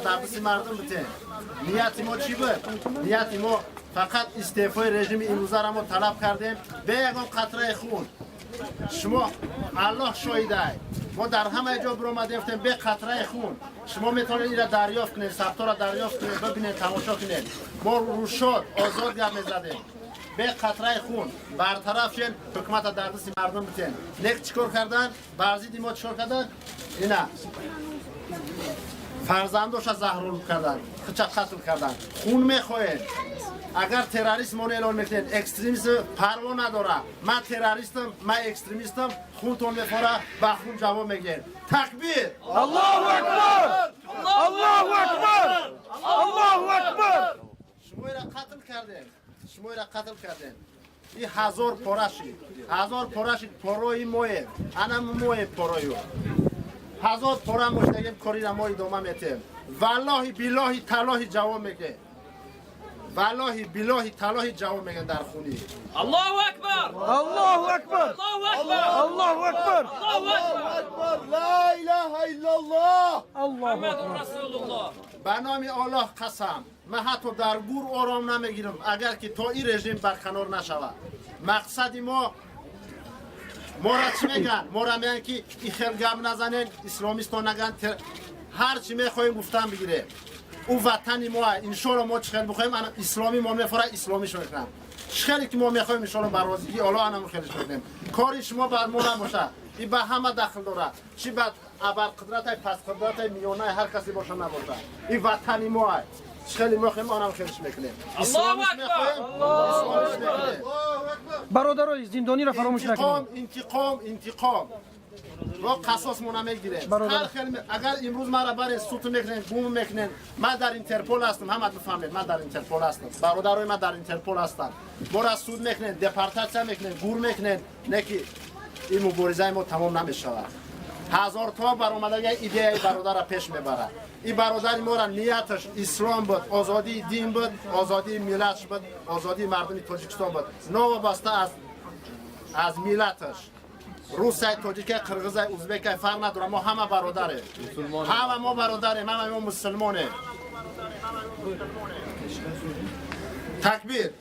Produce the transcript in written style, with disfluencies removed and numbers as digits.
Дар дасти мардум битем. Нияти мо чӣ буд? Нияти мо фақат истеъфои режими имрӯзаро мо талаб кардем, бе ягон қатраи хун. Шумо, Аллоҳ шоҳидай, мо дар ҳамаи ҷо биромадем, гуфтем, бе қатраи хун. Шумо метавонед ира дарёфт кунед, сабтора дарёфт кунед, бибинед, тамошо кунед. Мо рӯшод, озод гап мезадем. Бе қатраи хун бартараф шен, ҳукумата дар дасти мардум битен. Нек чӣ кор кардан? Бар зидди мо чӣ кор кардан? Ина фарзандоша заҳролуд кардан, хича қатл кардан. Хун мехоҳед. Агар террорист моно эълон мекунед, экстремист, парво надора. Ман террористам, ман экстремистам, хунтон мефора, ба хун ҷавоб мегӯед. Такбир! Аллоҳу Акбар! Аллоҳу Акбар! Аллоҳу Акбар! Шуморо қатл кардем, шуморо қатл кардем. И ҳазор пора шид, ҳазор пора шид. Порои мое, ана мое, порою ҳазор пора моштагем. Корира мо идома метем. Валлоҳи, биллоҳи, таллоҳи, ҷавоб меге. Валлоҳи, биллоҳи, таллоҳи, ҷавоб меган дар хуни. Аллоҳу Акбар! Аллоҳу Акбар! Аллоҳу Акбар! Аллоҳу Акбар! Аллоҳу Акбар! Ла илаҳа иллаллоҳ! Аллоҳу Муҳаммадун Акбар! Расулуллоҳ! Ба номи Оллоҳ қасам, ман ҳатто дар гур ором намегирам, агар ки то ин режим барқанор нашавад. Мақсади мо, мора чӣ мегӯянд? Мора мегӯянд, ки и хел гап назанен, исломистон наган. Ҳар чӣ мехоҳем, гуфтан бигирем. Ӯ ватани мо, иншоалло, мо чӣ хел бихоҳем, ана исломӣ мо мефора, исломишо мекунам. Чӣ хеле ки мо мехоҳем, иншоалло, ба розигии Оллоҳ анаму хелиш мекунем. Кори шумо бар мо набошад, и ба ҳама дахл дорад, чӣ ба абарқудратай, пасқудратай, миёнаи, ҳар касе боша, набошад, и ватани мо ай. Чӣ хеле мехоҳем, анам хелиш мекунем. Аллоҳу Исломиш Акбар! мехоҳем, исломиш мекунем. Бародарои зиндониро фаромӯш Интиқом, накунед. интиқом, интиқом. Мо қасос мо намегирем. Бародар. Ҳар хел агар имрӯз мара барен, суту мекунен, гум мекунен, ман дар Интерпол ҳастам, ҳама бифаҳмед, ман дар Интерпол ҳастам. Бародарои ман дар Интерпол ҳастанд. Мора суд мекунен, депортатсия мекунен, гур мекунен, не ки ин муборизаи мо тамом намешавад. Ҳазорто баромадага идеяи бародара пеш мебарад. Ин бародари мора нияташ ислом буд, озодии дин буд, озодии миллатш буд, озодии мардуми Тоҷикистон буд, новобаста аз миллаташ, русай, тоҷикай, қирғизай, узбекай, фарқ надорад. Мо ҳама бародарем, ҳама мо бародарем, ҳама мо мусулмонем. Такбир!